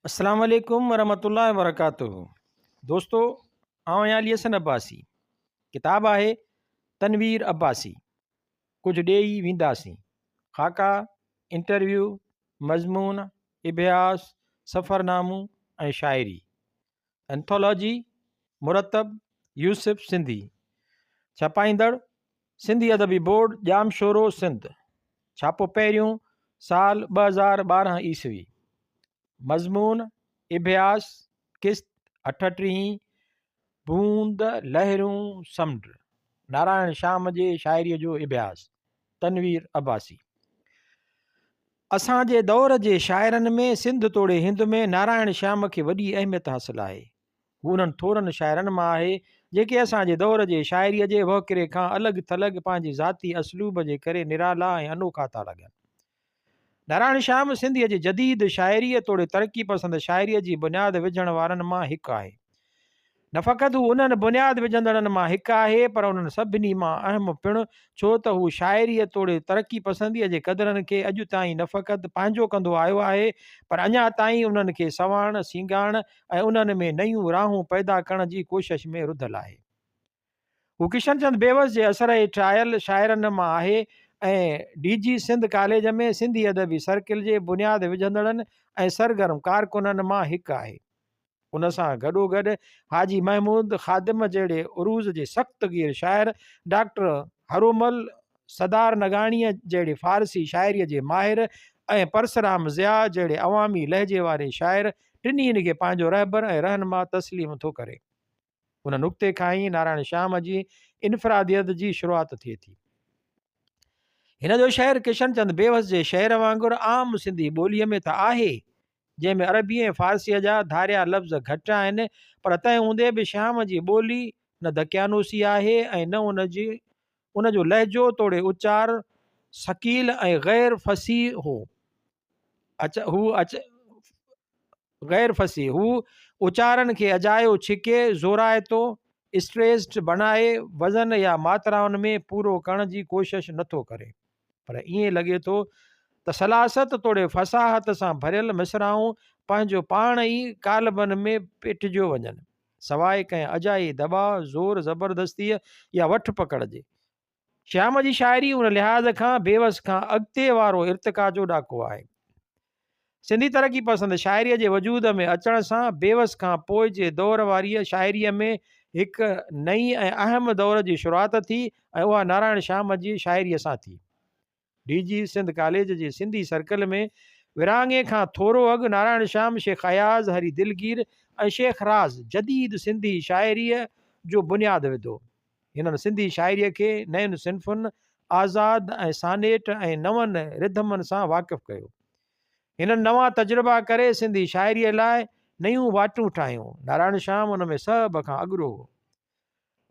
السلام عليڪم ورحمة الله وبرڪاته دوستو آئون آهيان علي حسن عباسي ڪتاب آهي تنوير عباسي ڪجهه ڏيئي وينداسين خاڪا انٽرويو مضمون اڀياس سفرنامو ۽ شاعري انٿولوجي مرتب يوسف سنڌي ڇپائيندڙ سنڌي ادبي بورڊ ڄامشورو سنڌ ڇاپو پهريون، سال 2012 عيسوي. مضمون، اڀياس، قسط اٺٽيهين، بوند، لهرون، سمنڊ. نارائڻ شيام جي شاعريء جو اڀياس، تنوير عباسي. اسان جي دور جي شاعرن ۾ سنڌ توڙي هند ۾ نارائڻ شيام کي وڏي اهميت حاصل آهي. هو انهن ٿورن شاعرن مان آهي، جيڪي اسان جي دور جي شاعريء جي وهڪري کان الڳ ٿلڳ پنهنجي ذاتي اسلوب جي ڪري نرالا ۽ انوکا ٿا لڳن. نارائڻ شيام سنڌيء جي جديد شاعريء توڙي ترقي پسند شاعريء جي بنياد وجهڻ وارن مان هڪ آهي. نه فقط هو انهن بنياد وجهندڙن مان هڪ آهي، پر انهن سڀني مان اهم پڻ، ڇو ته هو شاعريء توڙي ترقي پسنديء جي قدرن کي اڄ تائين نه فقط پنهنجو ڪندو آيو آهي، پر اڃا تائين انهن کي سنوارڻ، سينگارڻ ۽ انهن ۾ نيون راهون پيدا ڪرڻ جي ڪوشش ۾ رڌل آهي. هو ڪشن چند بيوس جي اثر هيٺ آيل شاعرن مان آهي ۽ ڊي جي سنڌ ڪاليج ۾ سنڌي ادبي سرڪل جي بنياد وجهندڙن ۽ سرگرم ڪارڪنن مان هڪ آهي. ان سان گڏوگڏ حاجي محمود خادم جهڙي عروض جي سخت گير شاعر، ڊاڪٽر هرومل سدارنگاڻيء جهڙي فارسي شاعريء جي ماهر ۽ پرسرام ضياء جهڙي عوامي لهجي واري شاعر ٽنهي کي پنهنجو رهبر ۽ رهنما تسليم ٿو ڪري. ان نقطي کان ئي نارائڻ شيام جي انفراديت جي شروعات ٿئي ٿي. هن جو شعر ڪشن چند بيوس جي شعر وانگر عام سنڌي ٻوليء ۾ ته آهي، جنهن ۾ عربي ۽ فارسيء جا ڌاريا لفظ گهٽ آهن، پر تنهن هوندي به شيام جي ٻولي نه دقيانوسي آهي ۽ نه ان جي ان جو لهجو توڙي اچار ثقيل ۽ غير فصيح هو. اچ هو اچ غير فصيح هو اچارن کي اجايو ڇڪي زورائتو، Stressed، بڻائي وزن يا ماترائن ۾ پورو ڪرڻ جي ڪوشش نٿو ڪري. پر ائين لڳي ٿو ته سلاست توڙي فصاحت سان ڀريل مصراعون پنهنجو پاڻ ئي قالبن ۾ پيٽجيو وڃن، سواء ڪنهن اجائي دٻاء، زور زبردستيء يا وٺ پڪڙ جي. شيام جي شاعري ان لحاظ کان بيوس کان اڳتي وارو ارتقا جو ڏاڪو آهي. سنڌي ترقي پسند شاعريء جي وجود ۾ اچڻ سان بيوس کان پوء جي دور واريء شاعريء ۾ هڪ نئين ۽ اهم دور جي شروعات ٿي ۽ اها نارائڻ شيام جي شاعريء سان ٿي. ڊي جي سنڌ ڪاليج جي سنڌي سرڪل ۾ ورهاڱي کان ٿورو اڳ نارائڻ شيام، شيخ اياز، هري دلگير ۽ شيخ راز جديد سنڌي شاعريء جو بنياد وڌو. هنن سنڌي شاعريء کي نين صنفن، آزاد ۽ سانيٽ ۽ نون رڌمن سان واقف ڪيو. هنن نوان تجربا ڪري سنڌي شاعريء لاء نيون واٽون ٺاهيون. نارائڻ شيام ان ۾ سڀ کان اڳرو هو.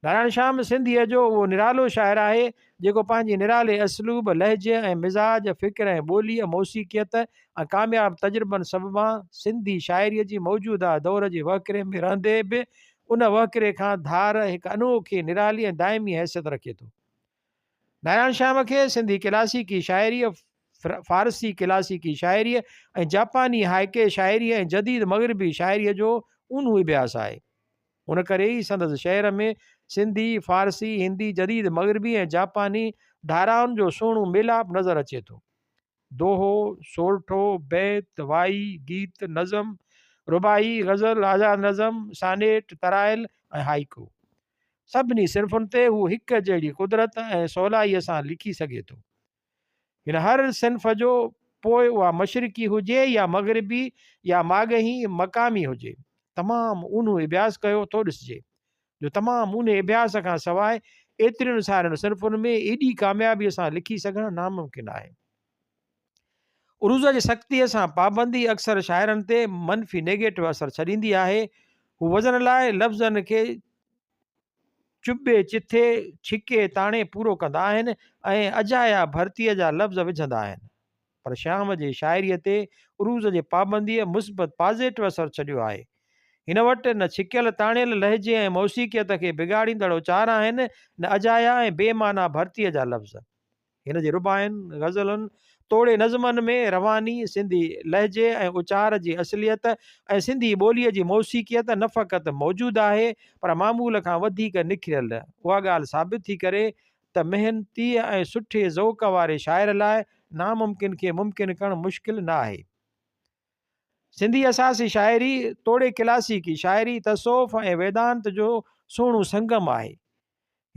نارائڻ شيام سنڌيء جو اهو نرالو شاعر آهي، جيڪو پنهنجي نرالي اسلوب، لهجي ۽ مزاج، فڪر ۽ ٻوليء، موسيقيت ۽ ڪامياب تجربن سببان سنڌي شاعريء جي موجوده دور جي وهڪري ۾ رهندي به ان وهڪري کان ڌار هڪ انوکي، نرالي ۽ دائمي حيثيت رکي ٿو. نارائڻ شيام کي سنڌي ڪلاسيڪي شاعريء، فارسي ڪلاسيڪي شاعريء ۽ جاپاني هائيڪي شاعريء ۽ جديد مغربي شاعريء جو اونهو اڀياس آهي. ان ڪري ئي سندس شعر ۾ سنڌي، فارسي، هندي، جديد مغربي ۽ جاپاني ڌارائن جو سهڻو ميلاپ نظر اچي ٿو. دوهو، سورٺو، بيت، وائي، گيت، نظم، رباعي، غزل، آزاد نظم، سانيٽ، ترائيل ۽ هائيڪو. سڀني صنفن تي هو هڪ جهڙي قدرت ۽ سولائيء سان لکي سگهي ٿو. هن هر صنف جو، پوء اها مشرقي هجي يا مغربي يا ماڳهين مقامي هجي، تمام اونهو اڀياس ڪيو ٿو ڏسجي. جو تمام اونهي اڀياس کان سواء ايترين سارين صنفن ۾ ايڏي ڪاميابيء سان لکي سگهڻ ناممڪن آهي. عروض جي سختيء سان پابندي اڪثر شاعرن تي منفي Negative اثر ڇڏيندي آهي. هو وزن لاء لفظن کي چٻي چٿي، ڇڪي تاڻي پورو ڪندا آهن ۽ اجايا ڀرتيء جا لفظ وجهندا آهن. پر شيام جي شاعريء تي عروض جي پابنديء مثبت Positive اثر ڇڏيو آهي. هن وٽ نه ڇڪيل تاڻيل لهجي ۽ موسيقيت کي بگاڙيندڙ اچار آهن، نه اجايا ۽ بي معنيٰ ڀرتيء جا لفظ. هن جي رباعين، غزلن توڙي نظمن ۾ رواني، سنڌي لهجي ۽ اچار جي اصليت ۽ سنڌي ٻوليء جي موسيقيت نه فقط موجود آهي، پر معمول کان وڌيڪ نکريل. اها ڳالهه ثابت ٿي ڪري ته محنتيء ۽ سٺي ذوق واري شاعر لاء ناممڪن کي ممڪن ڪرڻ مشڪل نه آهي. سنڌي اساسي شاعري توڙي ڪلاسيڪي شاعري تصوف ۽ ويدانت جو سهڻو سنگم آهي.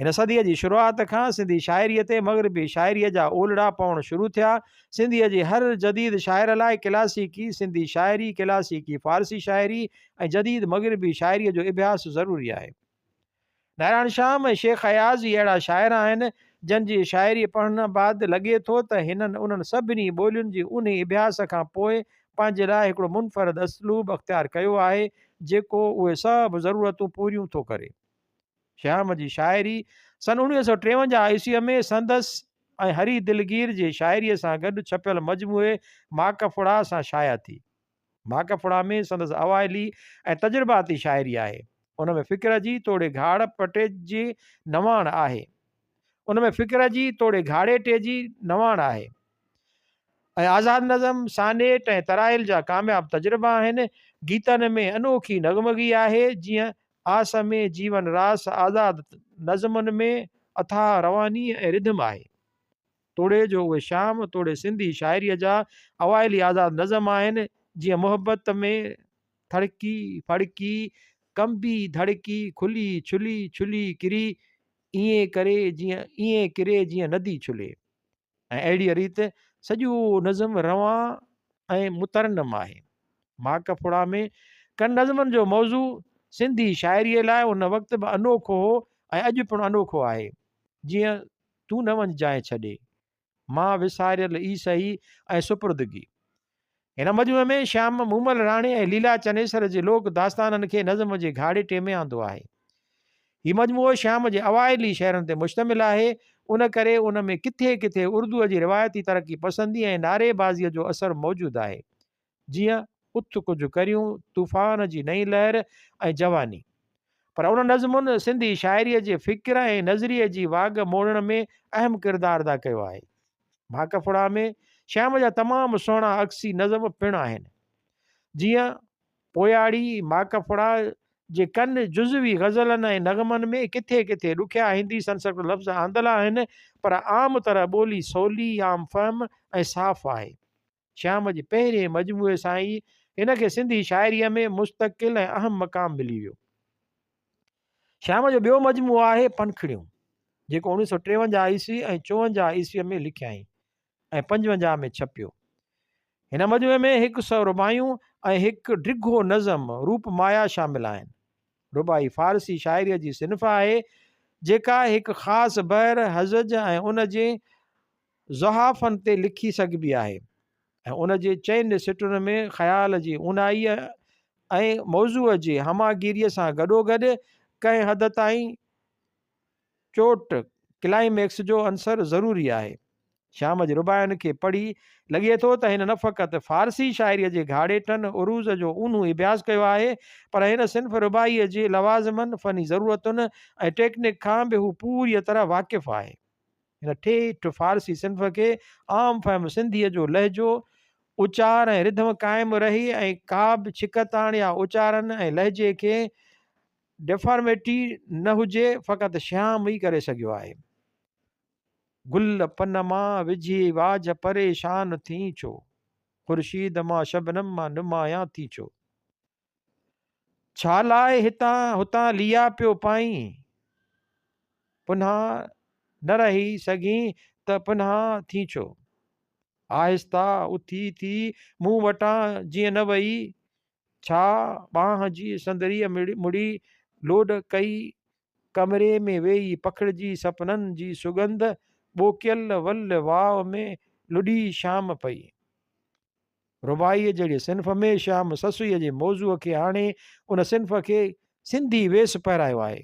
هن صديء جي شروعات کان سنڌي شاعريء تي مغربي شاعريء جا اولڙا پوڻ شروع ٿيا. سنڌيء جي هر جديد شاعر لاء ڪلاسيڪي سنڌي شاعري، ڪلاسيڪي فارسي شاعري ۽ جديد مغربي شاعريء جو اڀياس ضروري آهي. نارائڻ شيام ۽ شيخ اياز ئي اهڙا شاعر آهن، جن جي شاعري پڙهڻ بعد لڳي ٿو ته هنن انهن سڀني ٻولين جي اونهي اڀياس کان پوء پنهنجي لاء هڪڙو منفرد اسلوب اختيار ڪيو آهي، جيڪو اهي سڀ ضرورتون پوريون ٿو ڪري. شيام جي شاعري سن 1953 عيسويء ۾ سندس ۽ هري دلگير جي شاعريء سان گڏ ڇپيل مجموعي ماڪ ڦڙا سان شايع ٿي. ماڪ ڦڙا ۾ سندس اوائلي ۽ تجرباتي شاعري آهي. ان ۾ فڪر جي توڙي گهاڙ پٽي جي نواڻ آهي. ان ۾ فڪر جي توڙي گهاڙيٽي جي نواڻ آهي. ۽ آزاد نظم، سانيٽ ۽ ترائيل جا ڪامياب تجربا آهن. گيتن ۾ انوکي نغمگي آهي، جيئن آس ۾ جيون راس آزاد نظمن ۾ اٿاهه رواني ۽ رڌم آهي. توڙي جو اهي شام توڙي سنڌي شاعريء جا اوائلي آزاد نظم آهن، جيئن محبت ۾ ٿڙڪي ڦڙڪي، ڪنبي ڌڙڪي، کلي ڇلي، ڇلي ڪري، ائين ڪري جيئن ائين ڪري جيئن ندي ڇلي. ۽ اهڙيء ريت سڄو نظم روان ۽ مترنم آهي. ماڪ ڦڙا ۾ ڪن نظمن جو موضوع سنڌي شاعريء لاء ان وقت به انوکو هو ۽ اڄ پڻ انوکو آهي، جيئن تون نه وڃجانء ڇڏي، مان وساريل ئي سهي ۽ سپردگي. هن مجموعي ۾ شيام مومل راڻي ۽ ليلا چنيسر جي لوڪ داستانن کي نظم جي گهاڙيٽي ۾ آندو آهي. هي مجموعو شيام جي اوائلي شعرن تي مشتمل آهي، ان ڪري ان ۾ ڪٿي ڪٿي اردوء جي روايتي ترقي پسندي ۽ نعري بازيء جو اثر موجود آهي، جيئن اٿ ڪجهه ڪريون، طوفان جي نئين لهر ۽ جواني. پر انهن نظمن سنڌي شاعريء جي فڪر ۽ نظريي جي واڳ موڙڻ ۾ اهم ڪردار ادا ڪيو آهي. ڀاڪ ڦڙا ۾ شيام جا تمام سهڻا عڪسي نظم پڻ آهن. جيئن پوياڙي، ماڪ ڦڙا جي ڪن جزوي غزلن ۽ نغمن ۾ ڪٿي ڪٿي ڏکيا هندي سنسڪرت لفظ آندل آهن، پر عام طرح ٻولي سولي، عام فهم ۽ صاف آهي. شيام جي پهرئين مجموعي سان ئي هن کي سنڌي شاعريء ۾ مستقل ۽ اهم مقام ملي ويو. شيام جو ٻيو مجموعو آهي پنکڙيون، جيڪو 1953 عيسوي ۽ 54 عيسويء ۾ لکيائين ۽ 55 ۾ ڇپيو. هن مجموعي ۾ هڪ سئو رباعيون ۽ هڪ ڊگهو نظم روپ مايا شامل آهن. رباعي فارسي شاعريء جي صنف آهي، جيڪا هڪ خاص بحر، هزج ۽ ان جي زحافن تي لکي سگهبي آهي ۽ ان جي چئن سٽن ۾ خيال جي اونهائيء ۽ موضوع جي همه گيريء سان گڏوگڏ ڪنهن حد تائين چوٽ، Climax، جو عنصر ضروري آهي. شيام جي رباعين کي پڙهي لڳي ٿو ته هن نه فقط فارسي شاعريء جي گهاڙيٽن، عروض، جو اونهون اڀياس ڪيو آهي، پر هن صنف رباعيء جي لوازمن، فني ضرورتن ۽ ٽيڪنڪ کان به هو پوريء طرح واقف آهي. هن ٺيٺ فارسي صنف کي عام فهم سنڌيء جو لهجو، اچار ۽ رڌم قائم رهي ۽ ڪا به ڇڪتاڻ يا اچارن ۽ لهجي کي Deformity نه هجي، فقط شيام ئي ڪري سگهيو آهي. گل پن مان وجهي واجهه پريشان ٿين ڇو؟ خورشيد مان شبنم مان نمايان ٿين ڇو؟ ڇا لاء هتان هتان ليئا پيو پائين؟ پنهان نه رهي سگهين ته پنهان ٿين ڇو؟ آهستا اٿي ٿي مون وٽان جيئن نه وئي، ڇا ٻانهن جي سندريء مڙي لوڏ ڪئي، ڪمري ۾ ويهي پکڙجي سپنن جي سڳنڌ، ٻوڪيل ول واء ۾ لڏي شام پئي. رباعيء جهڙيء صنف ۾ شيام سسئيء جي موضوع کي آڻي ان صنف کي سنڌي ويس پهرايو آهي.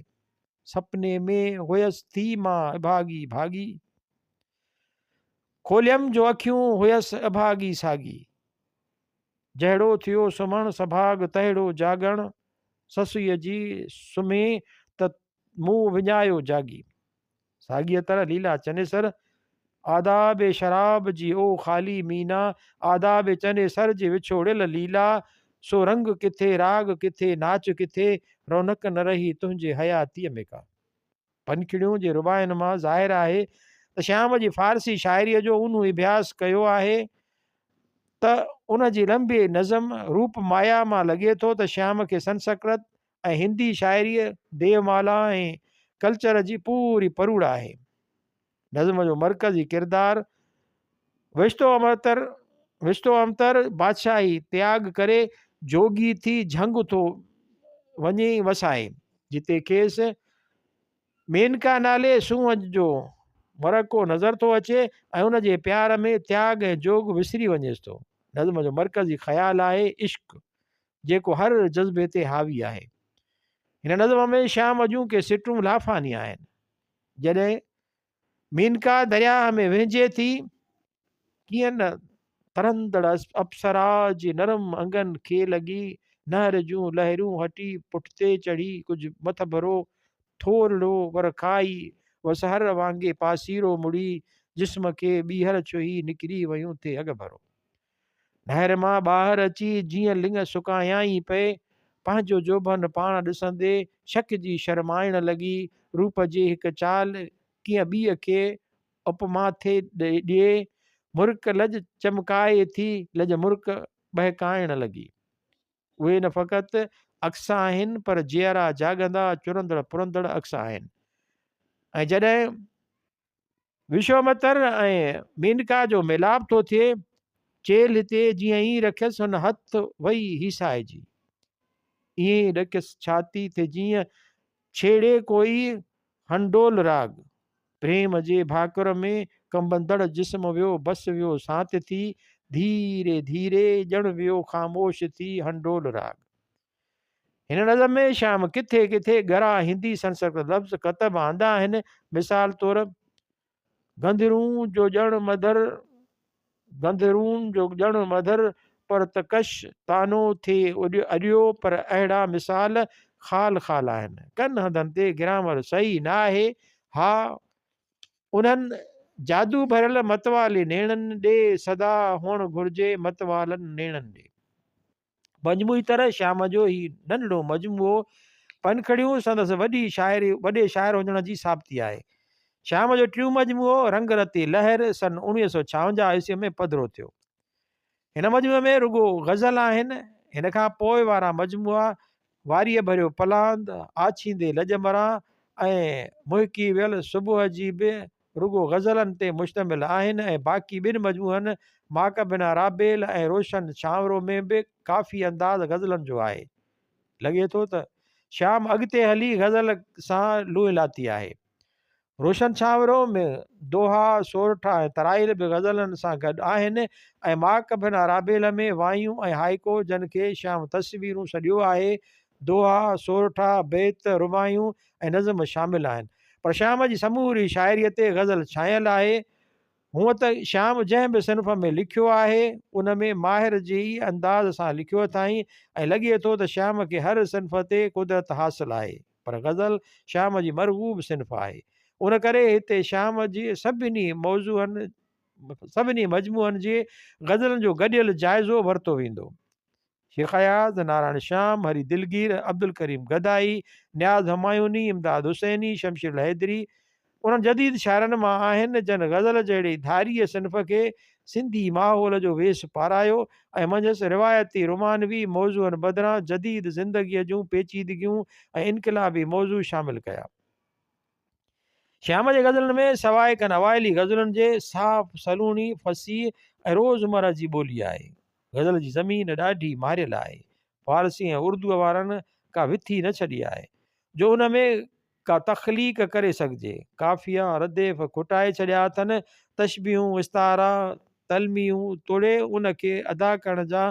سپني ۾ هيس ٿي مان اڀاڳي ڀاڳي. کوليم جو اکيون هيس اڀاڳي ساڳي. جهڙو ٿيو سمهڻ سڀاڳ تهڙو جاڳڻ. سسئيء جي سمهي ته مون وڃايو جاڳي. ساڳيء طرح ليلا چنيسر. آداب شراب جي او خالي مينا، آداب چنيسر جي وڇوڙيل ليلا، سو رنگ ڪٿي، راڳ ڪٿي، ناچ ڪٿي، رونق نه رهي تنهنجي حياتيء ۾ ڪا. پنکڙيون جي رباعين مان ظاهر آهي ته شيام جي فارسي شاعريء جو اونهون اڀياس ڪيو آهي ته ان جي لنبي نظم روپ مايا مان لڳي ٿو ته شيام کي سنسڪرت ۽ هندي شاعريء، ديومالا ۽ ڪلچر جي پوري پروڙ آهي. نظم جو مرڪزي ڪردار وشتو امتر وشتو امتر بادشاهي تياڳ ڪري جوڳي ٿي جهنگ ٿو وڃي وسائي، جتي کيس مينڪا نالي سونهن جو مرقعو نظر ٿو اچي ۽ ان جي پيار ۾ تياڳ ۽ جوڳ وسري وڃيس ٿو. نظم جو مرڪزي خيال آهي عشق، جيڪو هر جذبي تي حاوي آهي. هن نظم ۾ شيام جون ڪي سٽون لافاني آهن. جڏهن مينڪا درياهه ۾ وهنجي ٿي، ڪيئن نه ترندڙ اپسرا جي نرم انگن کي لڳي، نهر جون لهرون هٽي پٺتي چڙهي ڪجهه مٿڀرو ٿورڙو ور کائي، وسهر وانگي پاسيرو مڙي، جسم کي ٻيهر ڇهي نڪري ويون ٿي اڳڀرو. نهر مان ٻاهر اچي جيئن لڱ سڪايائين پئي، پنهنجو جوڀن پاڻ ڏسندي شڪجي شرمائڻ لڳي. روپ جي هڪ چال ڪيئن ٻيء کي اپما ٿي ڏئي. مرڪ لڄ چمڪائي ٿي، لڄ مرڪ ٻهڪائڻ لڳي. اهي نه فقط عڪس آهن پر جيئرا جاڳندا چرندڙ پرندڙ عڪس آهن ۽ جڏهن وشومتر ۽ مينڪا جو ميلاپ ٿو ٿئي. چيلهه تي جيئن ئي رکيس هن هٿ وئي هيسائجي. ائين ئي ڏڪيس ڇاتي تي جيئن ڇيڙي ڪوئي هنڊول راڳ. پريم جي ڀاڪر ۾ ڪنبندڙ جسم ويو بس ويو سانت ٿي، ڌيري ڌيري ڄڻ ويو خاموش ٿي هنڊول راڳ. هن نظم ۾ شيام ڪٿي ڪٿي ڳرا هندي سنسڪرت لفظ ڪتب آندا آهن. مثال طور، گنڌرون جو ڄڻ مڌر، گنڌرون جو ڄڻ مڌر پر تڪش طعنو ٿي اڏيو پر اهڙا مثال خال خال آهن. ڪن هنڌن تي گرامر صحيح نه آهي. ها انهن جادو ڀريل متوالي نيڻن ڏي سدا هئڻ گهرجي متوالن نيڻن ڏي. مجموعي طرح شيام جو هي ننڍڙو مجموعو پنکڙيون سندس وڏي شاعري وڏي شاعر هجڻ جي ثابتي آهي. شيام جو ٽيون مجموعو رنگ رتي لهر سن 1956 عيسوي ۾ پڌرو ٿيو. هن مجموعي ۾ رڳو غزل آهن. هن کان پوء وارا مجموعا واريء ڀريو پلاند، آڇيندي لڄ مران ۽ مهڪي ويل صبح جي به رڳو غزلن تي مشتمل آهن ۽ باقي ٻن مجموعن ماڪ بنا رابيل ۽ روشن ڇانورو ۾ به ڪافي انداز غزلن جو آهي. لڳي ٿو ته شيام اڳتي هلي غزل سان لونء لاتي آهي. روشن ڇانورو ۾ دوها، سورٺا ۽ ترائيل به غزلن سان گڏ آهن ۽ ماڪ بنا رابيل ۾ وايون ۽ هائيڪو جن کي شيام تصويرون سڏيو آهي، دوها، سورٺا، بيت، رباعيون ۽ نظم شامل آهن. پر شيام جي سموري شاعريء تي غزل ڇانيل آهي. هونء ته شيام جنهن به صنف ۾ لکيو آهي، ان ۾ ماهر جي ئي انداز سان لکيو اٿائين ۽ لڳي ٿو ته شيام کي هر صنف تي قدرت حاصل آهي. پر غزل شيام جي مرغوب صنف آهي. ان ڪري هتي شيام جي سڀني موضوعن سڀني مجموعن جي غزلن جو گڏيل جائزو ورتو ويندو. شيخ اياز، نارائڻ شيام، هري دلگير، عبدالڪريم گدائي، نياز همايوني، امداد حسيني، شمشير الحيدري، انهن جديد شاعرن مان آهن جن غزل جهڙي ڌاريء صنف کي سنڌي ماحول جو ويس پارايو ۽ منجهس روايتي رومانوي موضوعن بدران جديد زندگيء جون پيچيدگيون ۽ انقلابي موضوع شامل ڪيا. شيام جي غزلن ۾ سواء ڪن اوائلي غزلن جي صاف، سلوڻي، فصيح ۽ روزمره جي ٻولي آهي. غزل جي زمين ڏاڍي ماريل آهي. فارسي ۽ اردوء وارن ڪا وٿي نه ڇڏي آهي، جو ان ۾ ڪا تخليق ڪري سگهجي. قافيا، رديف کٽائي ڇڏيا اٿن، تشبيهون، استعارا، تلميحون توڙي ان کي ادا ڪرڻ جا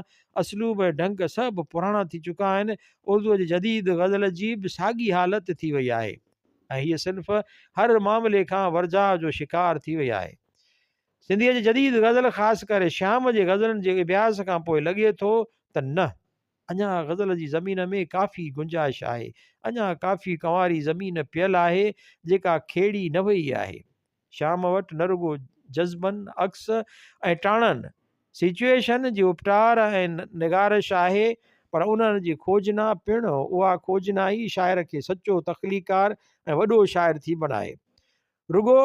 اسلوب ۽ ڍنگ سڀ پراڻا ٿي چڪا آهن. اردوء جي جديد غزل جي به ساڳي حالت ٿي وئي آهي ۽ هيء صنف هر معاملي کان ورجاء جو شڪار ٿي وئي آهي. سنڌيء جي جديد غزل خاص ڪري شيام جي غزلن جي اڀياس کان پوء لڳي ٿو ته نه! اڃا غزل جي زمين ۾ ڪافي گنجائش آهي، اڃا ڪافي ڪنواري زمين پيل آهي، جيڪا کيڙي نه وئي آهي. شيام وٽ نه رڳو جذبن، عڪس ۽ ٽاڻن، Situation، جي اپٽار ۽ نگارش آهي، پر انهن جي کوجنا پڻ، اها کوجنا ئي شاعر کي سچو تخليقڪار ۽ وڏو شاعر ٿي بڻائي. رڳو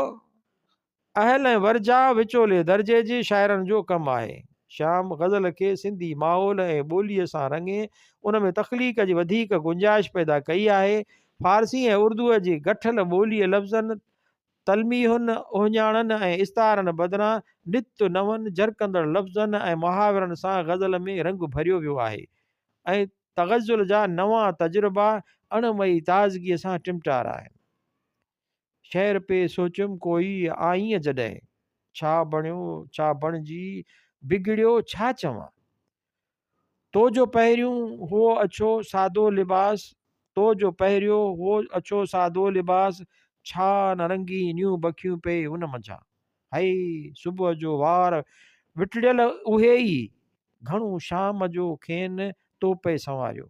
اهل ۽ ورجاء وچولي درجي جي شاعرن جو ڪم آهي. شيام غزل کي سنڌي ماحول ۽ ٻوليء سان رڱي ان ۾ تخليق جي وڌيڪ گنجائش پيدا ڪئي آهي. فارسي ۽ اردوء جي گٺل ٻوليء لفظن، تلميحن، اهڃاڻن ۽ استعارن بدران نت نون جرڪندڙ لفظن ۽ محاورن سان غزل ۾ رنگ ڀريو ويو آهي ۽ تغزل جا نوان تجربا اڻ مئي تازگيء سان ٽمٽار آهن. شعر پئي سوچيم ڪوئي آئين جڏهن. ڇا بڻيو ڇا بڻجي بگڙيو ڇا چوان. تو جو پهريون هو اڇو سادو لباس تو جو پهريو هو اڇو سادو لباس ڇا نه رنگينيون بکيون پئي ان منجهان. هئي صبح جو وار وٽڙيل اهي ئي گهڻو شام جو کين تو پئي سنواريو.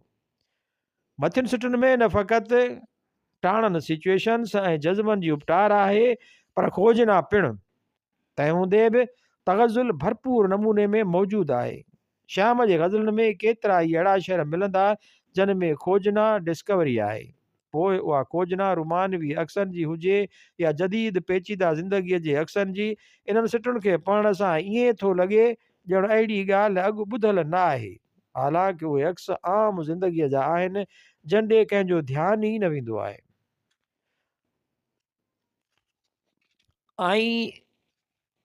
مٿين سٽن ۾ نه فقط ٽاڻن، Situations، ۽ جذبن جي اپٽار آهي، پر کوجنا پڻ. تنهن هوندي به تغزل ڀرپور نموني ۾ موجود آهي. شيام جي غزلن ۾ ڪيترائي اهڙا شعر ملندا، جن ۾ کوجنا، Discovery، آهي. پوء اها کوجنا رومانوي عڪسن جي هجي يا جديد پيچيده زندگيء جي عڪسن جي، انهن سٽن کي پڙهڻ سان ائين ٿو لڳي ڄڻ اهڙي ڳالهه اڳ ٻڌل نه آهي. حالانڪ اهي عڪس عام زندگيء جا آهن، جن ڏي ڪنهن جو ڌيان ئي نه ويندو آهي.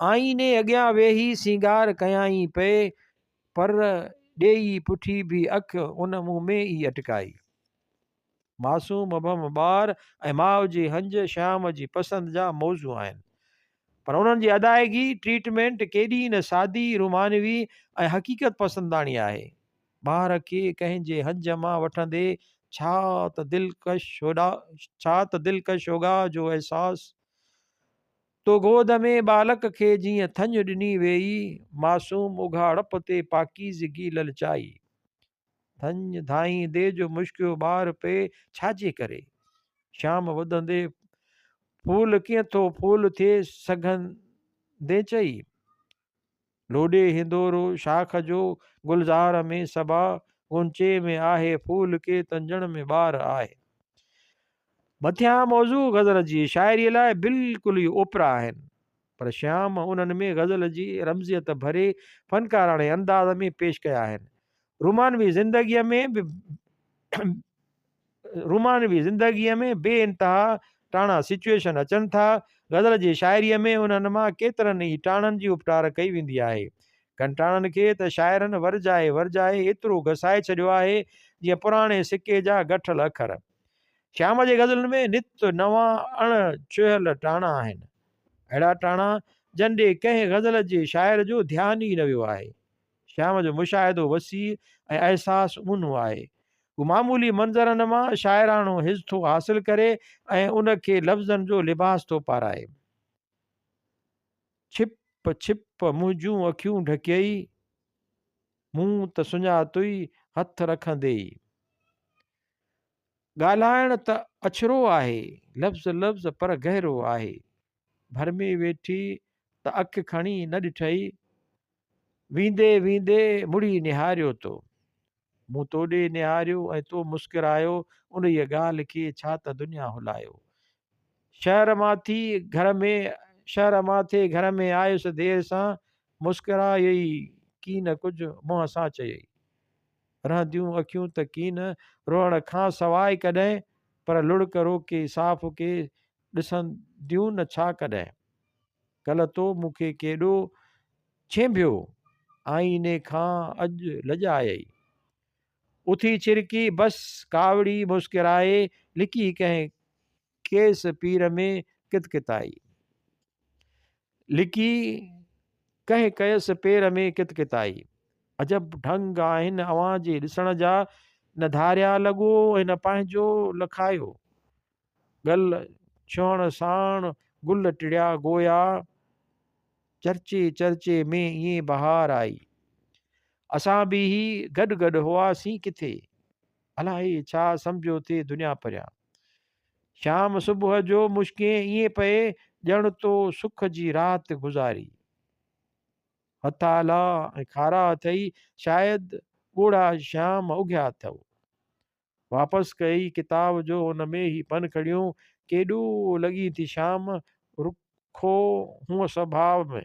آئيني اڳيان ويهي سينگار ڪيائين پئي، پر ڏيئي پٺي به اک ان منهن ۾ ئي اٽڪائي. معصوم ابهم ٻار ۽ ماء جي هنج شيام جي پسند جا موضوع آهن. پر انهن جي ادائگي، Treatment، ڪيڏي نه سادي، رومانوي ۽ حقيقت پسنداڻي آهي. ٻار کي ڪنهن جي هنج مان وٺندي ڇا ته دلڪش ڇا ته دلڪش اوڳاهه جو احساس. تو گود ۾ ٻالڪ کي جيئن ٿڃ ڏني ويئي، معصوم اگهاڙپ تي پاڪيزگي للچائي. ڌڃ ڌائيندي جو مشڪيو ٻار پئي ڇا جي ڪري؟ شام وڌندي ڦول ڪيئن ٿو ڦول ٿئي سگهندين چئي؟ لوڏي هندورو شاخ جو گلزار ۾ صبا غنچي ۾ آهي ڦول ڪي تنجڻ ۾ ٻار آهي. مٿيان موضوع غزل جي شاعريء لاء بلڪل ئي اوپرا آهن، پر شيام انهن ۾ غزل جي رمزيت ڀري فنڪاراڻي انداز ۾ پيش ڪيا آهن. رومانوي زندگيء ۾ به رومانوي زندگيء ۾ بي انتها ٽاڻا Situation اچن ٿا. غزل جي شاعريء ۾ انهن مان ڪيترن ئي ٽاڻن جي اپٽار ڪئي ويندي آهي. ڪن ٽاڻن کي ته شاعرن ورجائي ورجائي ايترو گسائي ڇڏيو آهي، جيئن پراڻي سڪي جا گٺل اکر. شيام جي غزلن ۾ نت نوان اڻ ڇهيل ٽاڻا آهن. اهڙا ٽاڻا جن ڏي ڪنهن غزل جي شاعر جو ڌيان ئي نه ويو آهي. شيام جو مشاهدو وسيع ۽ احساس اونهو آهي. هو معمولي منظرن مان شاعراڻو حظ ٿو حاصل ڪري ۽ ان کي لفظن جو لباس ٿو پارائي. ڇپ ڇپ منهنجون اکيون ڍڪيئي، مون ته سڃاتوئي هٿ رکندي ئي. ڳالهائڻ ته اڇرو آهي، لفظ لفظ پر گهرو آهي. ڀر ۾ ويٺي ته اک کڻي نه ڏٺئي، ويندي ويندي مڙي نهاريو تو. مون توڏي نهاريو ۽ تو مسڪرايو، انهيء ڳالهه کي ڇا ته دنيا هلايو. شهر مان ٿي گهر ۾ شهر مان ٿي گهر ۾ آيس دير سان، مسڪرايئي ڪين ڪجهه منهن سان چيئي. رهنديون اکيون ته ڪين روئڻ کان سواء ڪڏهن، پر لڙڪ روڪي صاف ڪي ڏسنديون نه ڇا ڪڏهن. ڪلهه تو مون کي ڪيڏو ڇينڀيو، آئيني کان اڄ لڄ آيئي. اٿي ڇرڪي بس ڪاوڙي مسڪرائي، لڪي ڪنهن ڪيس پير ۾ ڪتڪتائي. لڪي ڪنهن ڪيس پير ۾ ڪتڪتائي. عجب ڍنگ آهن اوهان جي ڏسڻ جا، نه ڌاريا لڳو ۽ نه پنهنجو لکايو. ڳل ڇهڻ ساڻ گل ٽڙيا گويا، چرچي چرچي ۾ ائين بهار آئي. اسان به هي گڏ گڏ هئاسين ڪٿي، الائي ڇا سمجهيو ٿي دنيا پريان. شام صبح جو مشڪين ائين پئي ڄڻ تو سک جي رات گذاري. هٿ آلا ۽ کارا اٿئي، شايد ڳوڙها شيام اگهيا اٿئو. واپس ڪيئي ڪتاب جو ان ۾ هي پنکڙيون، ڪيڏو لڳين ٿي شيام، رکو هونء سڀاء ۾.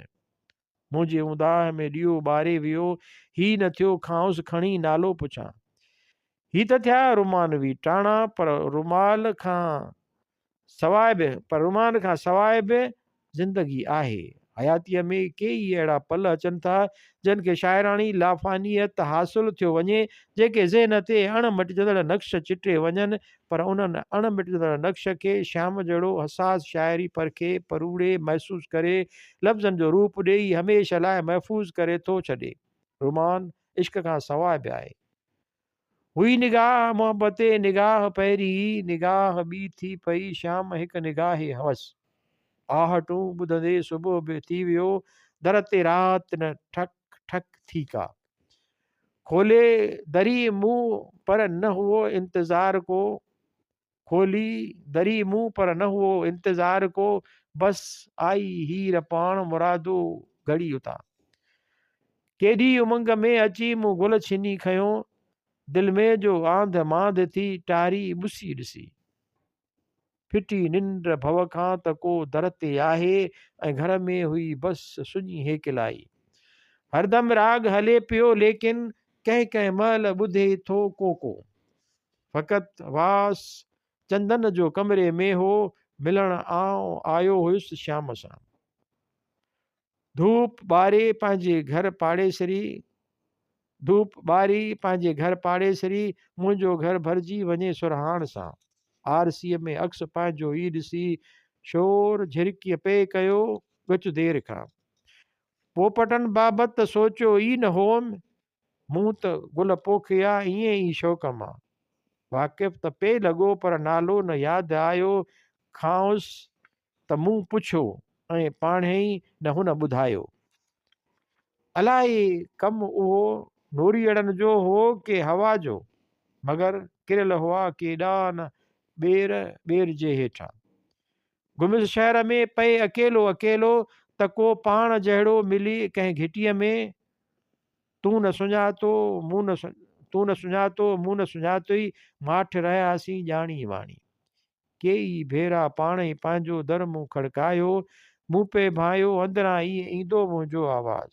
منهنجي اونداهه ۾ ڏيئو ٻاري ويو، هي نه ٿيو کانئس کڻي نالو پڇان. هي ته ٿيا رومانوي ٽاڻا پر رومال کان سواء به پر رومان کان سواء به زندگي آهي. حياتيء ۾ ڪيئي اهڙا پل اچن ٿا، جن کي شاعراڻي لافانيت حاصل ٿيو وڃي، جيڪي ذهن تي اڻ مٽجندڙ نقش چٽي وڃن، پر انهن اڻ مٽجندڙ نقش کي شيام جهڙو حساس شاعر ئي پرکي، پروڙي، محسوس ڪري، لفظن جو روپ ڏيئي هميشه لاء محفوظ ڪري ٿو ڇڏي. رومان عشق کان سواء به آهي. هئي نگاهه محبتي نگاهه پهرين نگاهه ٻي ٿي پئي شيام هڪ نگاهي هوس. آهٽون ٻڌندي صبح به ٿي ويو در تي رات نه ٺڪ ٺڪ ٿي ڪا. کولي دري مون پر نه هئو انتظار ڪو. کولي دري مون پر نه هئو انتظار ڪو بس آئي هير پاڻ مرادو گهڙي اتان. ڪيڏي امنگ ۾ اچي مون گل ڇني کنيو دل ۾ جو آنڌ مانڌ ٿي ٽاري ٻسي ڏسي. ڦٽي ننڊ ڀؤ کان ته ڪو در تي آهي ۽ گهر ۾ هئي بس سڃي هيڪلائي. هردم راڳ هلي پيو ليڪن ڪنهن ڪنهن مهل ٻڌي ٿو ڪو ڪو. فقط واس چندن جو ڪمري ۾ هو، ملڻ آئون آيو هيس شيام سان. ڌوپ ٻاري پنهنجي گهر پاڙيسري، ڌوپ ٻاري پنهنجي گهر پاڙيسري، منهنجو گهر ڀرجي وڃي سرهاڻ سان. آرسيء ۾ عڪس پنهنجو ئي ڏسي، شور جهرڪيء پئي ڪيو ڳچ دير کان. پوپٽن بابت ته سوچيو ئي نه هوم، مون ته گل پوکيا ائين ئي شوق مان. واقف ته پئي لڳو پر نالو نه ياد آيو کانئس ته مون پڇيو ۽ پاڻهي نه هن ٻڌايو. الائي ڪم اهو نوريئڙن جو هو ڪي هوا جو، مگر ڪريل هئا ڪيڏا نه ٻير ٻير جي هيٺان. گمس شهر ۾ پئي اڪيلو اڪيلو ته ڪو پاڻ جهڙو ملي ڪنهن گهٽيء ۾. تون نه سڃاتو مون نه تون نه سڃاتو مون نه سڃاتوئي ماٺ رهياسين ڄاڻي واڻي. ڪيئي ڀيرا پاڻ ئي پنهنجو در مون کڙڪايو، مون پئي ڀانئيو اندران ئي ايندو منهنجو آواز.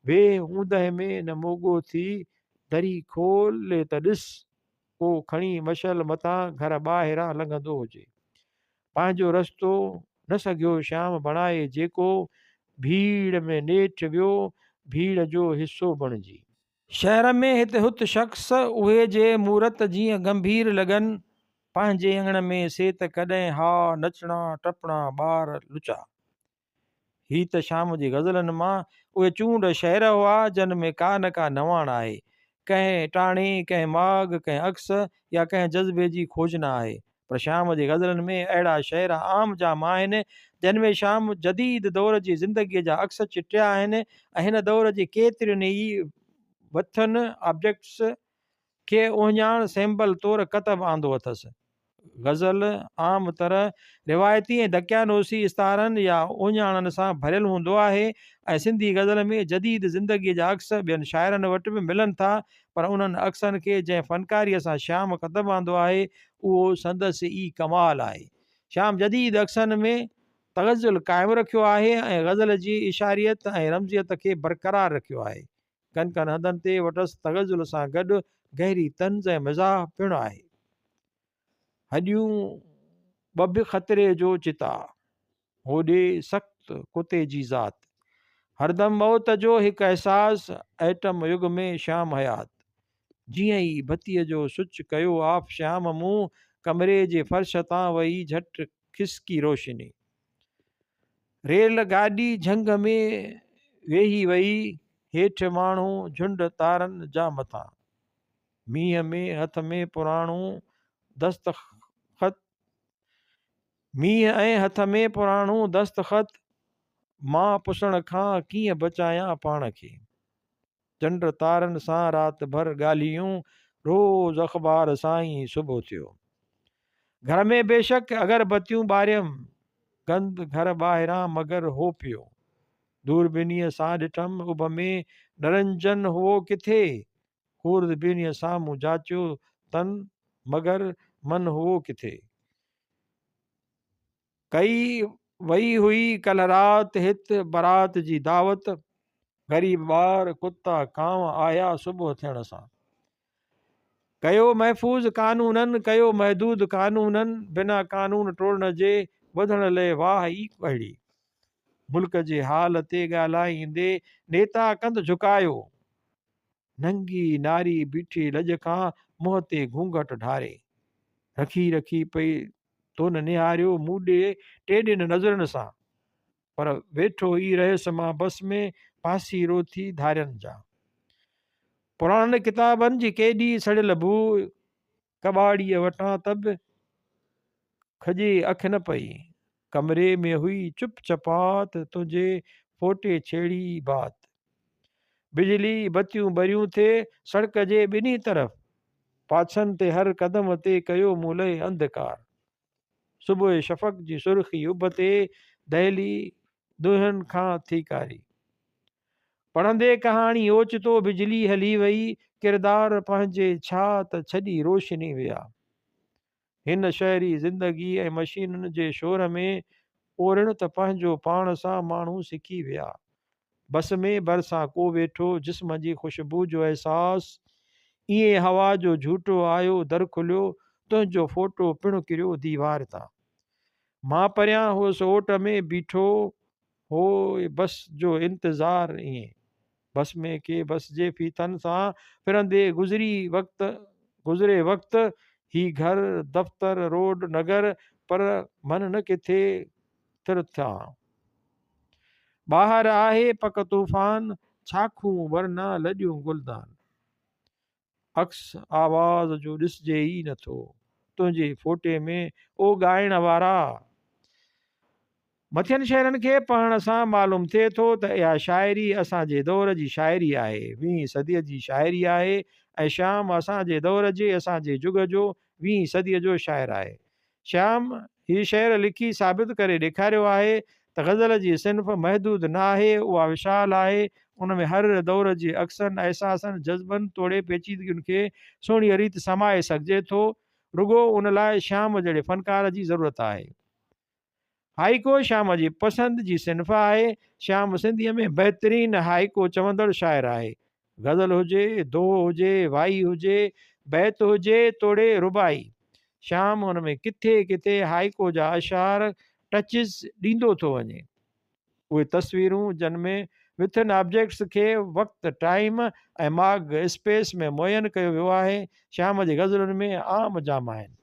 ويهه اوندهه ۾ نه موڳو ٿي دري کولي ته ڏس، ڪو کڻي مشعل متان گهر ٻاهران لنگهندو هجي. پنهنجو رستو نه سگهيو شيام بڻائي جيڪو ڀيڙ ۾ نيٺ ويو ڀيڙ جو حصو بڻجي. شهر ۾ هت هت شخص اهي جي مورت جيئن گنڀير لڳن پنهنجي اڱڻ ۾ سي ته ڪڏهن ها نچڻا ٽپڻا ٻار لچا. هي ته شام جي غزلن مان اهي چونڊ شعر هئا، جن ۾ ڪا نه ڪا نواڻ آهي. ڪنهن ٽاڻي، ڪنهن ماڳ، ڪنهن عڪس يا ڪنهن جذبي جي کوجنا آهي. پر شام جي غزلن ۾ اهڙا شعر عام جام آهن، جن ۾ شام جديد دور جي زندگيء جا عڪس چٽيا آهن ۽ هن دور جي ڪيترين ئي وٿن، Objects، کي اهڃاڻ، Symbol، طور ڪتب آندو اٿس. غزل عام طرح روايتي ۽ دقيانوسي استعارن يا اهڃاڻن سان ڀريل هوندو آهي ۽ سنڌي غزل ۾ جديد زندگيء جا عڪس ٻين شاعرن وٽ به ملن ٿا پر انهن عڪسن کي جنهن فنڪاريء سان شيام ڪتب آندو آهي اهو سندس ئي ڪمال آهي. شيام جديد عڪسن ۾ تغزل قائم رکيو آهي ۽ غزل جي اشاريت ۽ رمزيت کي برقرار رکيو آهي. ڪن ڪن هنڌن تي وٽس تغزل سان گڏ گهري طنز ۽ مزاح پڻ آهي. هڏيون ٻڀ خطري جو چتاء، هوڏي سخت ڪتي جي ذات. هردم موت جو هڪ احساس، ائٽم يگ ۾ شيام حيات. جيئن ئي بتيء جو سچ ڪيو آف شيام مون ڪمري جي فرش تان وئي جهٽ کسڪي روشني. ريل گاڏي جهنگ ۾ ويهي وئي، هيٺ ماڻهو جهنڊ تارن جا مٿان. مينهن ۾ هٿ ۾ پراڻو دستخط مينهن ۽ هٿ ۾ پراڻو دستخط، مان پسڻ کان ڪيئن بچايان پاڻ کي. چنڊ تارن سان رات ڀر ڳالهيون، روز اخبار سان ئي صبح ٿيو. گهر ۾ بيشڪ اگربتيون ٻاريم، گند گهر ٻاهران مگر هو پيو. دوربينيء سان ڏٺم اڀ ۾ نرنجن هئو ڪٿي؟ خوردبينيء سان مون جاچيو تن مگر من هئو ڪٿي؟ ڪئي وئي هئي ڪلهه رات هت برات جي دعوت، غريب ٻار، ڪتا، ڪانء آيا صبح ٿيڻ سان. ڪيو محفوظ قانونن، ڪيو محدود قانونن، بنا قانون ٽوڙڻ جي وڌڻ لئه واهه ئي ڪهڙي. ملڪ جي حال تي ڳالهائيندي نيتا ڪنڌ جهڪايو. ننگي ناري بيٺي لڄ کان منهن تي گهونگهٽ ڍاري. رکي رکي پئي تو نه نهاريو مون ڏي ٽيڏين نظرن سان. پر ويٺو ئي رهيس مان بس ۾ پاسيرو ٿي ڌارين جا. پراڻن ڪتابن جي ڪيڏي سڙيل بوء ڪٻاڙيء وٽان ته به کڄي اک نه پئي. ڪمري ۾ هئي چپ چپات تنهنجي فوٽي ڇيڙي بات. بجلي بتيون ٻريون ٿي سڙڪ جي ٻنهي طرف. پاڇن تي هر قدم تي ڪيو مون لئه انڌڪار. صبح شفق جي سرخي اڀ تي دهلي دونهن کان ٿي ڪاري. پڙهندي ڪهاڻي اوچتو بجلي هلي وئي ڪردار پنهنجي ڇا ته ڇڏي روشني ويا. هن شهري زندگي ۽ مشينن جي شور ۾ اورڻ ته پنهنجو پاڻ سان ماڻهو سکي ويا. بس ۾ ڀرسان ڪو ويٺو جسم جي خوشبو جو احساس ائين هوا جو جهوٽو آيو در کليو تنهنجو فوٽو پڻ ڪريو ديوار تان. مان پريان هئس اوٽ ۾ بيٺو هو بس جو انتظار ائين. بس ۾ ڪي بس جي ڦيٿن سان ڦرندي گذري وقت گذري وقت هي گهر دفتر روڊ نگر پر من نه ڪٿي ٿر ٿيان. ٻاهر آهي پڪ طوفان ڇاکون ورنا لڏيون گلدان. عڪس آواز جو ڏسجي ئي نٿو تنهنجي فوٽي ۾ او ڳائڻ وارا. مٿين شعرن کي پڙهڻ سان معلوم ٿئي ٿو ته اها شاعري اسان جي دور جي شاعري آهي، ويهين صديء جي شاعري آهي ۽ شيام اسان جي دور جي، اسان جي جڳ جو، ويهين صديء جو شاعر آهي. شيام هي شعر لکي ثابت ڪري ڏيکاريو آهي ته غزل جي صنف محدود نه آهي، اها وشال آهي، ان ۾ هر دور جي عڪسن، احساسن، جذبن توڙي پيچيدگين کي سهڻيء ريت سمائي سگهجي ٿو، رڳو ان لاء شيام جهڙي فنڪار جي ضرورت آهي. هائيڪو شيام جي پسند جي صنف آهي. شيام سنڌيء ۾ بهترين هائيڪو چوندڙ شاعر آهي. غزل هجي، دوهو هجي، وائي هجي، بيت هجي توڙي رباعي، شيام ان ۾ ڪٿي ڪٿي هائيڪو جا اشعار Touches ڏيندو ٿو وڃي. اهي تصويرون جن ۾ وٿن آبجيڪٽس کي وقت Time ۽ ماڳ Space ۾ معين ڪيو ويو آهي، شيام جي غزلن ۾ عام جام آهن.